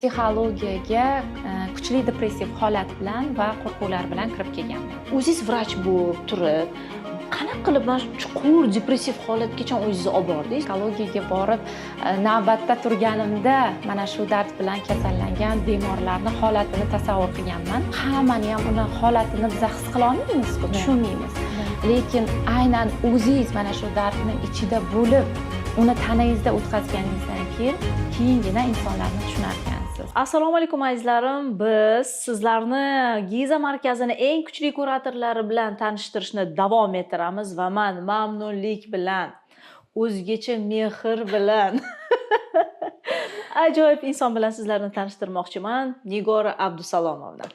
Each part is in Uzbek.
Psixologiyaga kuchli depressiv holat bilan va qo'rquvlar bilan kirib kelganman. O'zingiz vrach bo'lib turib, qanaqa qilib mana shu chuqur depressiv holatgacha o'zingizni olib bordingiz? Psixologiyaga borib, navbatda turganimda mana shu dard bilan kasallangan bemorlarni holatini tasavvur qilganman. Hammani ham uni holatini biza his qila olmaymiz-ku, tushunmaymiz. Lekin aynan o'zingiz mana shu dardni ichida bo'lib, uni tanangizda o'tkazganingizdan keyin keyingina insonlarni tushunar ekansiz. Assalomu alaykum, azizlarim. Biz sizlarni Giza markazini eng kuchli kuratorlari bilan tanishtirishni davom ettiramiz va man mamnunlik bilan, o'zgacha mehr bilan ajoyib inson bilan sizlarni tanishtirmoqchiman. Nigora Abdusalomovna.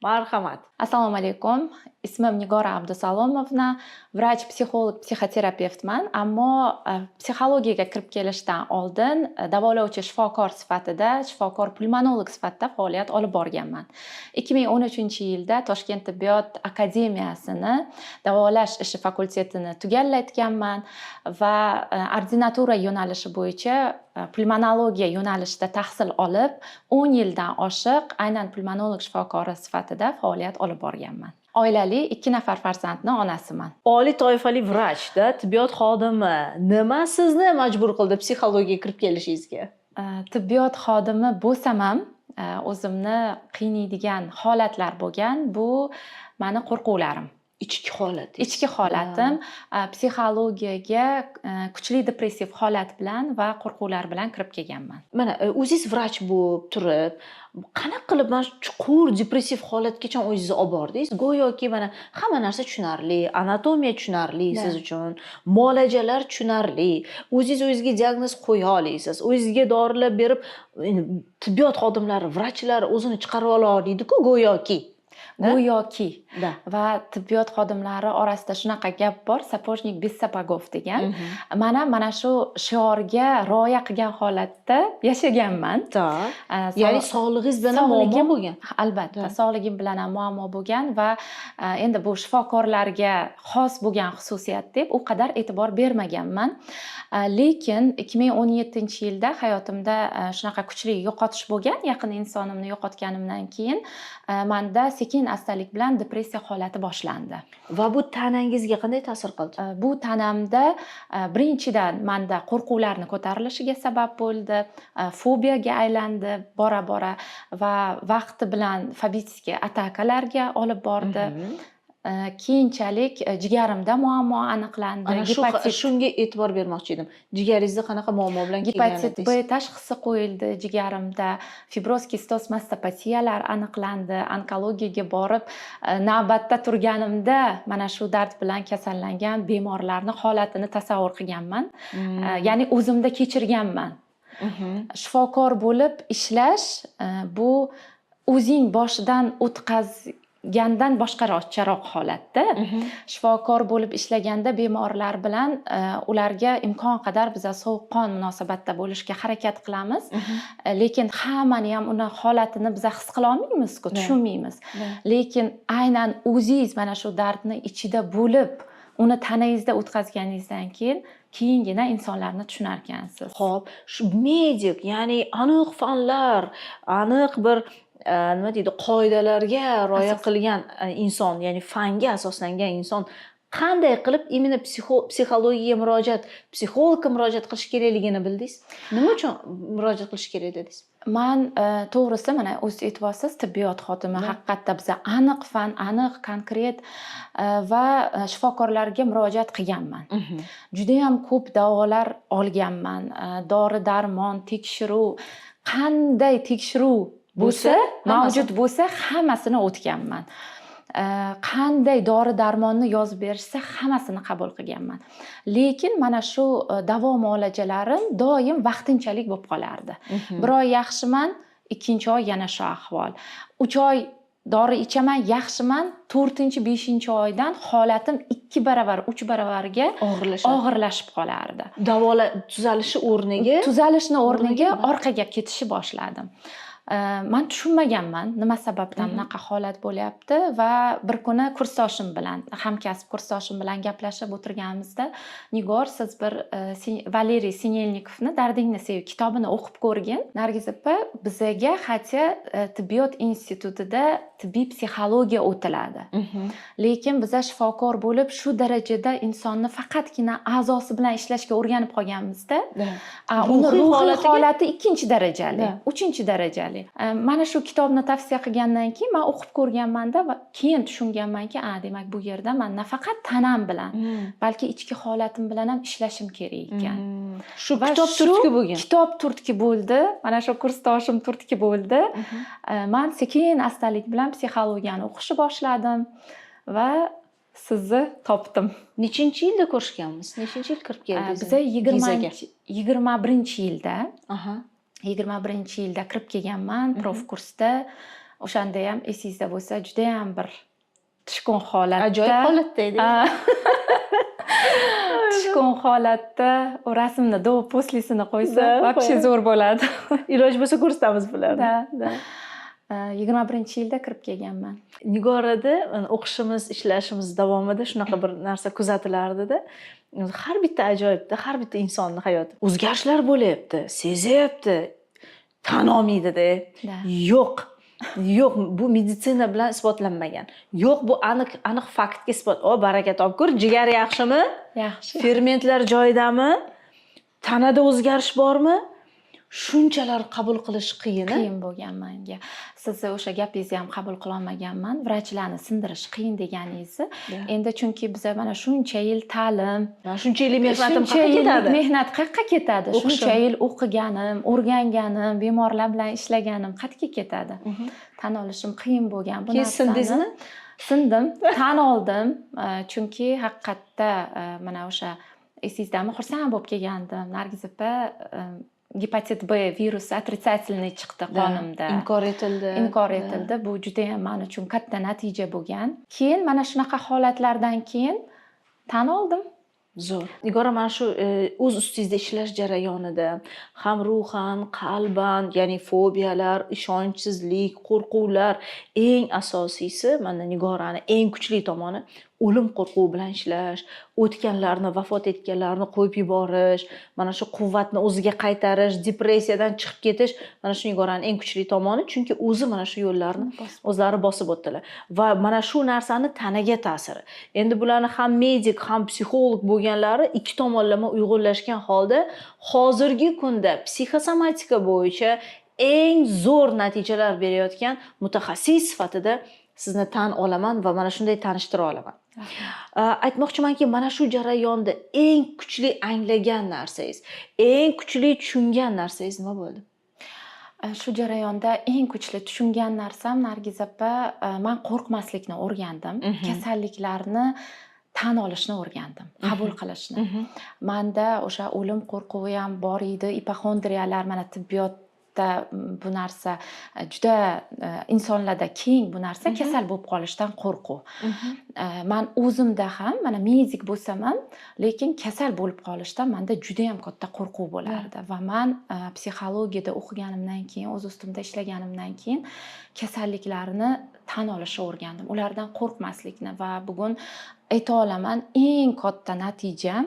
Marhamat. Assalomu alaykum. Ismim Nigora Abdusalomovna, vrach, psixolog, psixoterapevtman, ammo psixologiyaga kirib kelishdan oldin davolovchi shifokor sifatida, shifokor pulmonolog sifatida faoliyat olib borganman. 2013-yilda Toshkent tibbiyot akademiyasini davolash ishi fakultetini tugallatganman va ordinatura yo'nalishi bo'yicha pulmonologiya yo'nalishida tahsil olib, 10 yildan oshiq aynan pulmonolog shifokori sifatida faoliyat olib borganman. Oilali, ikki nafar farzandni onasiman. Oliy toifali vrachda, tibbiyot xodimi. Nima sizni majbur qildi psixologiyaga kirib kelishingizga? Tibbiyot xodimi bo'lsam ham, o'zimni qiynaydigan holatlar bo'lgan. Bu mani qo'rquvlarim. Ichki holat. Ichki holatim. Psixologiyaga kuchli depressiv holat bilan va qo'rquvlar bilan kirib kelganman. Mana o'zingiz vrach bo'lib turib, qanaqa qilib mana shu chuqur depressiv holatgacha o'zingizni olib bordingiz? Go'yoki mana hamma narsa tushunarli, anatomiya tushunarli siz uchun, muolajalar tushunarli, o'zingiz o'zingizga diagnoz qo'ya olasiz, o'zingizga dorilar berib, endi tibbiyot xodimlari, vrachlar o'zini chiqarib ola olmaydiku go'yoki. Go'yoki. Да. Va tibbiyot xodimlari orasida shunaqa gap bor, "Сапожник без сапогов" degan. Man ham mana shu shiorga rioya qilgan holatda yashaganman. Ya'ni sog'lig'ingiz bilan ham muammo bo'lgan. Albatta, Да. sog'lig'im bilan ham muammo bo'lgan va endi bu shifokorlarga xos bo'lgan xususiyat deb u qadar e'tibor bermaganman. Lekin 2017-yilda hayotimda shunaqa kuchli yo'qotish bo'lgan, yaqin insonimni yo'qotganimdan keyin manda sekin astalik bilan depressiya holati boshlandi. Va bu tanangizga qanday ta'sir qildi? Bu tanamda birinchidan manda qo'rquvlarni ko'tarilishiga sabab bo'ldi, fobiyaga aylandi bora bora va vaqti bilan фобический atakalarga olib bordi. Keyinchalik jigarimda muammo aniqlandi. Ana shu Gepatit shunga e'tibor bermoqchi edim. Jigaringizda qanaqa muammo bilan kelgan Gepatit edingiz? B tashxisi qo'yildi jigarimda, fibroz kistoz mastopatiyalar aniqlandi. Onkologiyaga borib, navbatda turganimda mana shu dard bilan kasallangan bemorlarni holatini tasavvur qilganman. Ya'ni o'zimda kechirganman. Shifokor bo'lib ishlash bu o'zing boshidan o'tkazgandan boshqacharoq holatda. Shifokor bo'lib ishlaganda bemorlar bilan ularga imkon qadar biza sovuqqon munosabatda bo'lishga harakat qilamiz. Lekin hammani ham uni holatini biza his qila olmaymiz-ku, Да. tushunmaymiz. Да. Lekin aynan o'zingiz mana shu dardni ichida bo'lib, uni tanangizda o'tkazganingizdan keyin keyingina insonlarni tushunar ekansiz. Xo'p, shu medik, ya'ni aniq fanlar, aniq bir nima deydi, qoidalarga rioya Asos. qilgan inson, ya'ni fanga asoslangan inson qanday qilib именно psixologiyaga murojaat, psixologga murojaat qilish kerakligini bildingiz? Nima uchun murojaat qilish kerak dedingiz? Man to'g'risi, mana o'zingiz aytyapsiz, tibbiyot xodimi, Да. haqiqatda biza aniq fan, aniq, konkret va shifokorlarga murojaat qilganman. Judayam ko'p davolar olganman. Dori darmon, tekshiruv, qanday tekshiruv bo'lsa, Bo'lsa, hammasi. mavjud bo'lsa, hammasini o'tganman. Qanday dori darmonni yozib berishsa, hammasini qabul qilganman. Lekin mana shu davo muolajalarim doim vaqtinchalik bo'lib qolardi. Bir oy yaxshiman, ikkinchi oy yana shu ahvol. 3 oy dori ichaman, yaxshiman, to'rtinchi, beshinchi oydan holatim 2 baravar, 3 baravarga Og'irlashadi. og'irlashib qolardi. Davola tuzalishi o'rniga Tuzalishni o'rniga o'rniga orqaga ketishni boshladim. Man tushunmaganman, nima sababdan bunaqa holat bo'lyapti. Va bir kuni kursdoshim bilan, hamkasb kursdoshim bilan gaplashib o'tirganimizda: "Nigor, siz bir Valeriy Sinelnikovni "Dardingni sev" kitobini o'qib ko'rgin". Nargiz opa, bizaga, хотя tibbiyot institutida tibbiy psixologiya o'tiladi, lekin biza shifokor bo'lib shu darajada insonni faqatgina a'zosi bilan ishlashga o'rganib qolganmizda, uni ruhiy ruhiy holati ikkinchi darajali, uchinchi darajali. Mana shu kitobni tavsiya qilgandan keyin man o'qib ko'rganmanda va keyin tushunganmanki, a, demak, bu yerda man nafaqat tanam bilan, balki ichki holatim bilan ham ishlashim kerak ekan. Shu Va kitob shu turtki bo'lgan. Kitob turtki bo'ldi, mana shu kursdoshim turtki bo'ldi. Man sekin astalik bilan psixologiyani o'qishni boshladim va sizni topdim. Nechinchi yilda ko'rishganmiz? Nechinchi yil kirib keldingiz Biza Gizaga? 21-yilda, 21-yilda kirib kelganman profkursda. O'shanda ham, esingizda bo'lsa, judayam bir tushkun holatda. Ajoyib holatda edingiz. Tushkun holatda u rasmni до, после sini qo'ysa, Да, вообще qo'yamiz. zo'r bo'ladi. Iloji bo'lsa, ko'rsatamiz bularni. Да. Да. 21-yilda kirib kelganman. Nigorada mana o'qishimiz, ishlashimiz davomida shunaqa bir narsa kuzatilardida. Har bitta ajoyibda, har bitta insonni hayoti o'zgarishlar bo'lyapti, sezyapti, tan olmaydida. Да. Yo'q, yo'q, bu meditsina bilan isbotlanmagan. Yo'q, bu aniq aniq faktga isbot. O, baraka topkur, jigar yaxshimi? Yaxshi. Fermentlar joyidami? Tanada o'zgarish bormi? Shunchalar qabul qilish qiyin, a? Qiyin bo'lgan manga. Sizni o'sha gapingizni ham qabul qilolmaganman, vrachlarni sindirish qiyin deganingizni. Endi chunki biza mana shuncha yil ta'lim, Mana shuncha yillik mehnatim shuncha qayerga yillik ketadi? mehnat qayerga ketadi? O'qishim. Shuncha yil o'qiganim, o'rganganim, bemorlar bilan ishlaganim qayerga ketadi? Tan olishim qiyin bo'lgan bu Keyin narsani. sindingizmi? Sindim, tan oldim. Chunki haqiqatda mana o'sha, esingizdami, xursand bo'lib kelgandim, Nargiz opa, gepatit B virusi отрицательный chiqdi qonimda. Inkor etildi. Inkor etildi. Bu judayam man uchun katta natija bo'lgan. Keyin mana shunaqa holatlardan keyin tan oldim. Zo'r. Nigora, mana shu o'z ustingizda ishlash jarayonida ham ruhan, qalban, ya'ni fobiyalar, ishonchsizlik, qo'rquvlar, eng asosiysi, mana Nigorani eng kuchli tomoni o'lim qo'rquvi bilan ishlash, o'tganlarni, vafot etganlarni qo'yib yuborish, mana shu quvvatni o'ziga qaytarish, depressiyadan chiqib ketish, mana shu Nigorani eng kuchli tomoni, chunki o'zi mana shu yo'llarni o'zlari bosib o'tdilar va mana shu narsani tanaga ta'siri. Endi bularni ham medik, ham psixolog bo'lganlari ikki tomonlama uyg'unlashgan holda hozirgi kunda psixosomatika bo'yicha eng zo'r natijalar berayotgan mutaxassis sifatida sizni tan olaman va mana shunday tanishtira olaman. Aytmoqchimanki, mana shu jarayonda eng kuchli anglagan narsangiz, eng kuchli tushungan narsangiz nima bo'ldi? Shu jarayonda eng kuchli tushungan narsam, Nargiz opa, man qo'rqmaslikni o'rgandim. Kasalliklarni tan olishni o'rgandim, qabul qilishni. Manda o'sha o'lim qo'rquvi ham bor edi, ipoxondriyalar, mana tibbiyotda bu narsa juda insonlarda keng bu narsa, kasal bo'lib qolishdan qo'rquv. Man o'zimda ham, mana medik bo'lsam ham, lekin kasal bo'lib qolishdan manda judayam katta qo'rquv bo'lardi va man psixologiyada o'qiganimdan keyin, o'z ustimda ishlaganimdan keyin kasalliklarni tan olishni o'rgandim, ulardan qo'rqmaslikni. Va bugun ayta olaman, eng katta natijam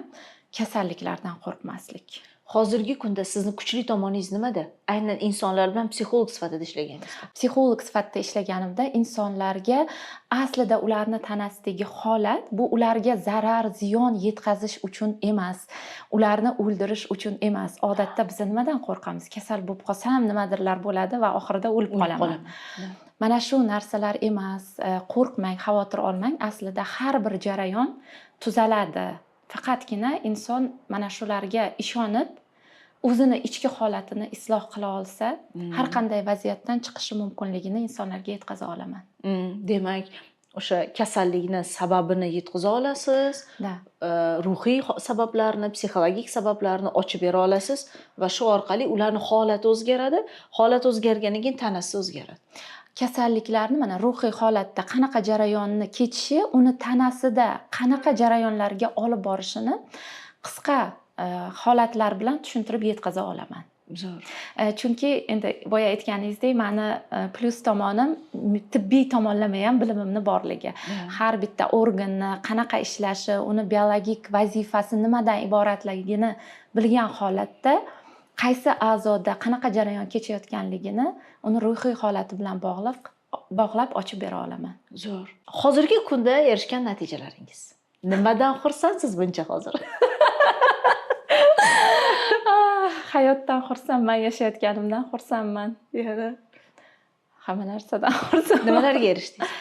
kasalliklardan qo'rqmaslik. Hozirgi kunda sizni kuchli tomoningiz nimada? Aynan insonlar bilan psixolog sifatida ishlaganingizda. Psixolog sifatida ishlaganimda insonlarga aslida ularni tanasidagi holat bu ularga zarar, ziyon yetkazish uchun emas, ularni o'ldirish uchun emas. Odatda biz nimadan qo'rqamiz? Kasal bo'lib qolsam, nimadirlar bo'ladi va oxirida o'lib O'lib qolaman. qolaman. Mana shu narsalar emas, qo'rqmang, xavotir olmang. Aslida har bir jarayon tuzaladi. Faqatgina inson mana shularga ishonib, o'zini ichki holatini isloh qila olsa, har qanday vaziyatdan chiqishi mumkinligini insonlarga yetkaza olaman. Demak, o'sha kasallikni sababini yetkaza olasiz, Да. ruhiy sabablarni, psixologik sabablarni ochib bera olasiz va shu orqali ularni holati o'zgaradi. Holat o'zgargandan keyin tanasi o'zgaradi. Kasalliklarni mana ruhiy holatda qanaqa jarayonni kechishi, uni tanasida qanaqa jarayonlarga olib borishini qisqa holatlar bilan tushuntirib yetkaza olaman. Zo'r. Chunki endi boya aytganingizdek, mani plyus tomonim tibbiy tomonlama ham bilimimni borligi. Har bitta organni qanaqa ishlashi, uni biologik vazifasi nimadan iboratligini bilgan holatda qaysi a'zoda qanaqa jarayon kechayotganligini uni ruhiy holati bilan bog'lab ochib bera olaman. Zo'r. Hozirgi kunda erishgan natijalaringiz, nimadan xursandsiz buncha hozir? Hayotdan xursandman, yashayotganimdan xursandman. Yana? Hamma narsadan xursandman. Nimalarga erishdingiz?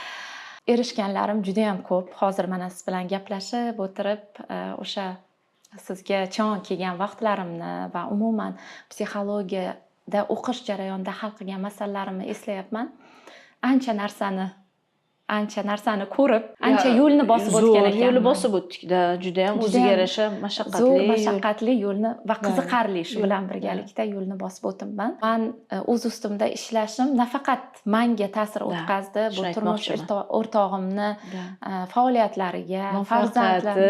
Erishganlarim juda yam ko'p. Hozir mana siz bilan gaplashib o'tirib, o'sha sizga chong kelgan vaqtlarimni va umuman psixologiyada o'qish jarayonida hal qilgan masalalarimni eslayapman. Ancha narsani ko'rib, ancha yo'lni bosib o'tgan Zo'r ekanman. yo'lni bosib o'tdikda, judayam o'ziga Judayam yarasha mashaqqatli zo'r yo'l. Mashaqqatli yo'lni va qiziqarli shu bilan birgalikda yo'lni bosib o'tibman. Man o'z ustimda ishlashim nafaqat manga ta'sir o'tkazdi, bu Shuni turmush aytmoqchiman. o'rtog'imni faoliyatlariga, farzandlar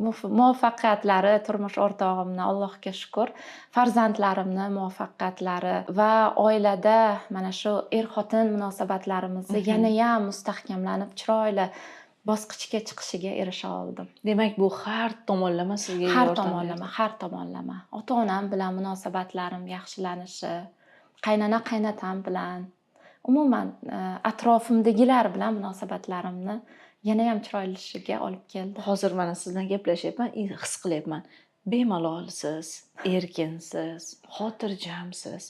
Muvaffaqiyati. Muvaffaqiyatlari, turmush o'rtog'imni, Allohga shukur, farzandlarimni muvaffaqiyatlari va oilada mana shu er xotin munosabatlarimizni yanayam mustahkamlanib, chiroyli bosqichga chiqishiga erisha oldim. Demak, bu har tomonlama sizga Har yordam tomonlama, har tomonlama. Ota onam bilan munosabatlarim yaxshilanishi, qaynona qaynotam bilan, umuman atrofimdagilar bilan munosabatlarimni yanayam chiroylishiga olib keldi. Hozir mana siz bilan gaplashyapman, his qilyapman, bemalolsiz, erkinsiz, xotirjamsiz,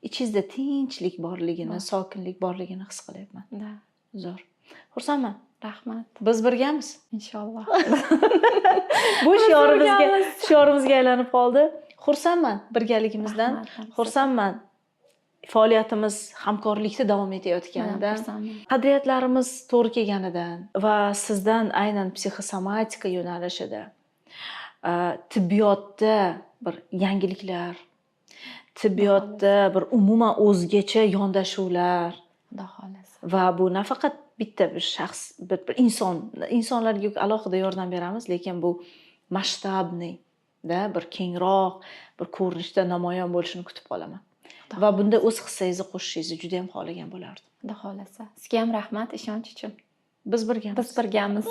ichingizda tinchlik borligini, Bor. sokinlik borligini his qilyapman. Да. Zo'r, xursandman. Rahmat. Biz birgamiz. Inshaalloh. Bu shiorimizga Birgamiz. shiorimizga aylanib qoldi. Xursandman birgaligimizdan. Rahmat. Xursandman faoliyatimiz hamkorlikda davom etayotganidan, Xursandman. qadriyatlarimiz to'g'ri kelganidan va sizdan aynan psixosomatika yo'nalishida, tibbiyotda bir yangiliklar, tibbiyotda bir umuman o'zgacha yondashuvlar Xudo xohlasa. va bu nafaqat bitta bir shaxs, bir inson, insonlarga alohida yordam beramiz, lekin bu масштабный da, bir kengroq bir ko'rinishda namoyon bo'lishini kutib qolaman Xudo va bunda o'z hissangizni qo'shishingizni juda yam xohlagan bo'lardim. Xudo xohlasa. Sizga ham rahmat ishonch uchun. Biz birgamiz. Biz birgamiz.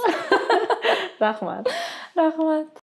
Rahmat. Rahmat.